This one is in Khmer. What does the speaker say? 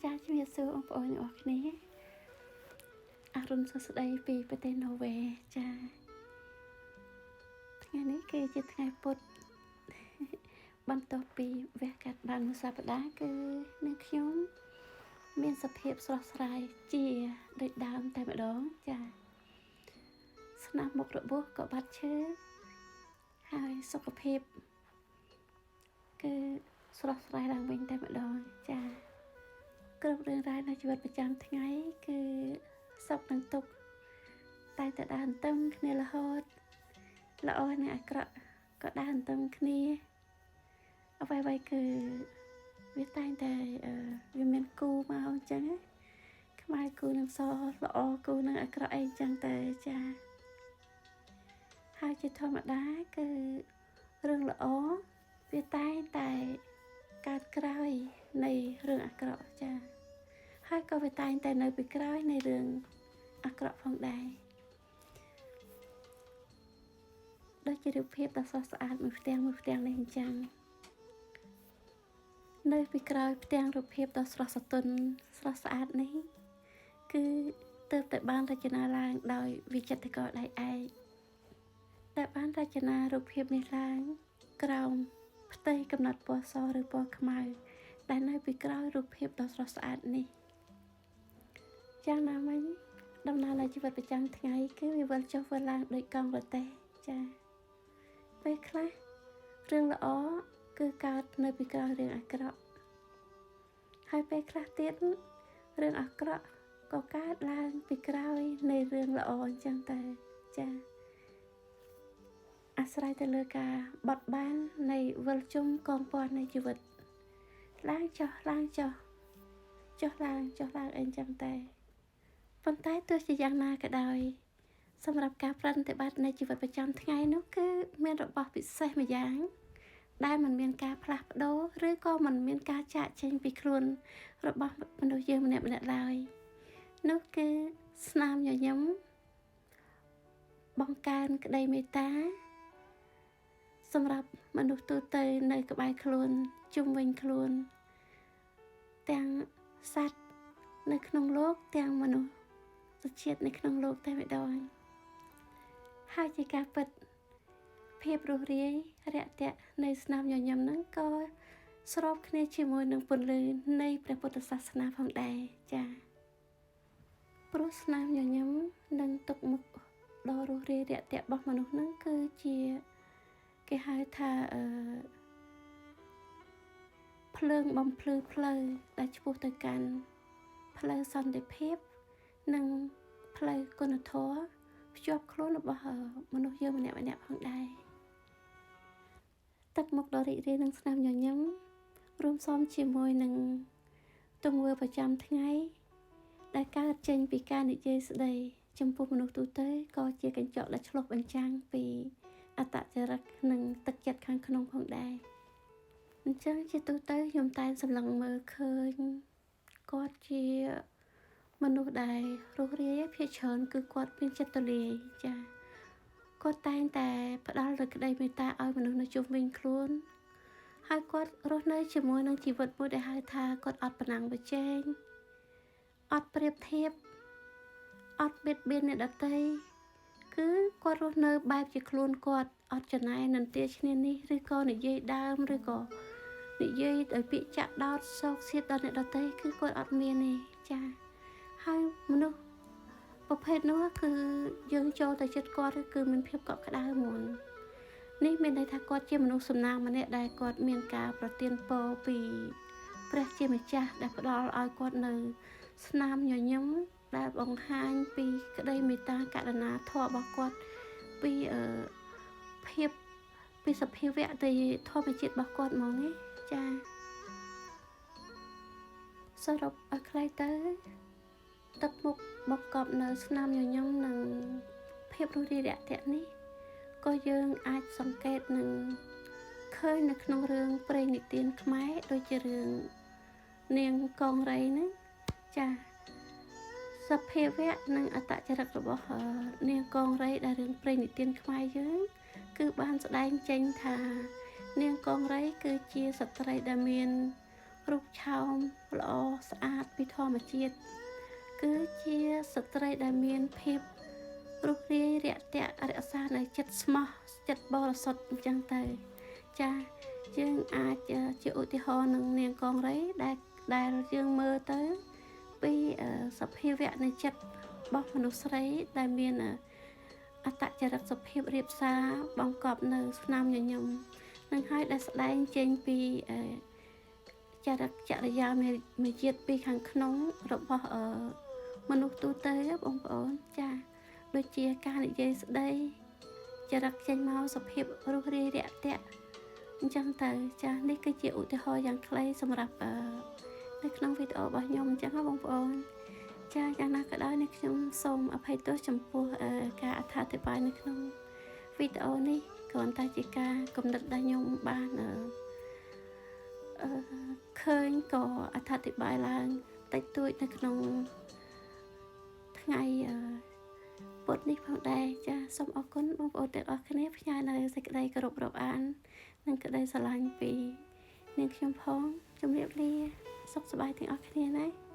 ចាជំរាបសួរបងប្អូនទាំងអស់គ្នាអរុណសួស្តីពីប្រទេសណូវេចាថ្ងៃនេះគឺជាថ្ងៃពុធបន្ទាប់ពីវះកាត់បានមួយសប្តាហ៍គឺនឹងខ្ញុំមានសភាពស្រស់ស្រាយជាដូចដើមតែម្ដងចាស្នាមមុខរបួសក៏បាត់ឈឺហើយសុខភាពគឺស្រស់ស្រាយឡើងវិញតែម្ដងចាគ្រប់រឿងរ៉ាវនៃជីវិតប្រចាំថ្ងៃគឺសុខនិងទុក្ខតែតែដើរទន្ទឹមគ្នារហូតល្អនិងអាក្រក់ក៏ដើរទន្ទឹមគ្នាអ្វីៗគឺវាតែងតែវាមានគូមកអញ្ចឹងណាខ្មៅគូនឹងសល្អគូនឹងអាក្រក់អីអញ្ចឹងទៅចាហើយជាធម្មតាគឺរឿងល្អវាតែងតែកើតក្រោយនៃរឿងអាក្រក់ចាហើយក៏វាតែងតែនៅពីក្រោយនៃរឿងអាក្រក់ផងដែរដូចជារូបភាពដ៏ស្រស់ស្អាតមួយផ្ទាំងមួយផ្ទាំងនេះអញ្ចឹងនៅពីក្រោយផ្ទាំងរូបភាពដ៏ស្រស់សទន់ស្រស់ស្អាតនេះគឺទើបតែបានរចនាឡើងដោយវិចិត្រករដៃឯកដែលបានរចនារូបភាពនេះឡើងក្រោមផ្ទៃកំណត់ពណ៌សឬពណ៌ខ្មៅដែលនៅពីក្រោយរូបភាពដ៏ស្រស់ស្អាតនេះយ៉ាងណាមិញដំណើរនៃជីវិតប្រចាំថ្ងៃគឺវាវិលចុះវិលឡើងដូចកង់រទេះចាពេលខ្លះរឿងល្អគឺកើតនៅពីក្រោយរឿងអាក្រក់ហើយពេលខ្លះទៀតរឿងអាក្រក់ក៏កើតឡើងពីក្រោយនៃរឿងល្អអញ្ចឹងទៅចាអាស្រ័យទៅលើការបត់បែននៃវិលជុំកងពាន់នៃជីវិតឡើងចុះឡើងចុះចុះឡើងចុះឡើងអីចឹងតែប៉ុន្តែទោះជាយ៉ាងណាក៏ដោយសម្រាប់ការប្រតិបត្តិនៃជីវិតប្រចាំថ្ងៃនោះគឺមានរបស់ពិសេសម្យ៉ាងដែលមិនមានការផ្លាស់ប្ដូរឬក៏មិនមានការចាកចេញពីខ្លួនរបស់មនុស្សយើងម្នាក់ៗឡើយនោះគឺស្នាមញញឹមបង្កើនក្តីមេត្តាសម្រាប់មនុស្សទូទៅនៅក្បែរខ្លួនជុំវិញខ្លួនទាំងសត្វនៅក្នុងលោកទាំងមនុស្សជាតិនៅក្នុងលោកតែម្ដងហើយជាការពិតភាពរស់រាយរាក់ទាក់នៃស្នាមញញឹមហ្នឹងក៏ស្របគ្នាជាមួយនឹងពន្លឺនៃព្រះពុទ្ធសាសនាផងដែរចាព្រោះស្នាមញញឹមនិងទឹកមុខដ៏រស់រាយរាក់ទាក់របស់មនុស្សហ្នឹងគឺជាគេហៅថាភ្លើងបំភ្លឺផ្លូវដែលឆ្ពោះទៅកាន់ផ្លូវសន្តិភាពនិងផ្លូវគុណធម៌ភ្ជាប់ខ្លួនរបស់មនុស្សយើងម្នាក់ៗផងដែរទឹកមុខដ៏រីករាយនឹងស្នាមញញឹមរួមផ្សំជាមួយនឹងទង្វើប្រចាំថ្ងៃដែលកើតចេញពីការនិយាយស្ដីចំពោះមនុស្សទូទៅក៏ជាកញ្ចក់ដែលឆ្លុះបញ្ចាំងពីអត្តចរិតនិងទឹកចិត្តខាងក្នុងផងដែរអញ្ចឹងជាទូទៅខ្ញុំតែងសម្លឹងមើលឃើញគាត់ជាមនុស្សដែលរស់រាយភាគច្រើនគឺគាត់មានចិត្តទូលាយចាគាត់តែងតែផ្ដល់នូវក្តីមេត្តាឲ្យមនុស្សនៅជុំវិញខ្លួនហើយគាត់រស់នៅជាមួយនឹងជីវិតមួយដែលហៅថាគាត់អត់ប្រណាំងប្រជែងអត់ប្រៀបធៀបអត់បៀតបៀនអ្នកដទៃគឺគាត់រស់នៅបែបជាខ្លួនគាត់អត់ចំណែននន្ទាឈ្នានេះឬក៏និយាយដើមឬក៏និយាយដោយពាក្យចាក់ដោតសោកសៀតដល់អ្នកដទៃគឺគាត់អត់មានទេចាហើយមនុស្សប្រភេទនោះគឺយើងចូលទៅចិត្តគាត់គឺមានភាពកក់ក្ដៅហ្មងនេះមានន័យថាគាត់ជាមនុស្សសំណាងម្នាក់ដែលគាត់មានការប្រទានពរពីព្រះជាម្ចាស់ដែលផ្ដល់ឲ្យគាត់នៅស្នាមញញឹមដែលបង្ហាញពីក្តីមេត្តាករុណាធម៌របស់គាត់ពីភាពពីសភាវៈនៃធម្មជាតិរបស់គាត់ហ្មងណាចាសរុបឲ្យខ្លីទៅទឹកមុខបង្កប់នៅស្នាមញញឹមនិងភាពរស់រាយរាក់ទាក់នេះក៏យើងអាចសង្កេតនឹងឃើញនៅក្នុងរឿងព្រេងនិទានខ្មែរដូចជារឿងនាងកងរៃហ្នឹងចាសភាវៈនិងអត្តចរិតរបស់នាងកងរៃដែលរឿងព្រេងនិទានខ្មែរយើងគឺបានស្ដែងចេញថានាងកងរៃគឺជាស្ត្រីដែលមានរូបឆោមល្អស្អាត ពីធម្មជាតិគឺជាស្ត្រីដែលមានភាពរុះរាយរាក់ទាក់រក្សានៅចិត្តស្មោះចិត្តបរិសុទ្ធអញ្ចឹងទៅចាយើងអាចជាឧទាហរណ៍នឹងនាងកង្រីដែលយើងមើលទៅពីសភាវៈនៃចិត្តរបស់មនុស្សស្រីដែលមានអត្តចរិតសុភាពរៀបសារបង្កប់នៅស្នាមញញឹមនឹងហើយដែលស្ដែងចេញពីចរិតចរិយាមេជាតិពីខាងក្នុងរបស់មនុស្សទូទៅបងប្អូនចាដូចជាការនិយាយស្ដីចរិតចេញមកសុភាពរុះរាយរាក់ទាក់អញ្ចឹងទៅចានេះគឺជាឧទាហរណ៍យ៉ាងខ្លីសម្រាប់នៅក្នុងវីដេអូរបស់ខ្ញុំអញ្ចឹងណាបងប្អូនចាយ៉ាងណាក៏ដោយនេះខ្ញុំសូមអភ័យទោសចំពោះការអត្ថាធិប្បាយនៅក្នុងវីដេអូនេះគ្រាន់តែជាការគំនិតដែលខ្ញុំបានអឺឃើញក៏អត្ថាធិប្បាយឡើងតិចតួចនៅក្នុងថ្ងៃពុទ្ធនេះផងដែរចាសូមអរគុណបងប្អូនទាំងអស់គ្នាផ្ញើនៅសេចក្តីគោរពរាប់អាននិងក្តីស្រឡាញ់ពីនាងខ្ញុំផងជម្រាបលាសុខសប្បាយទាំងអស់គ្នាណា។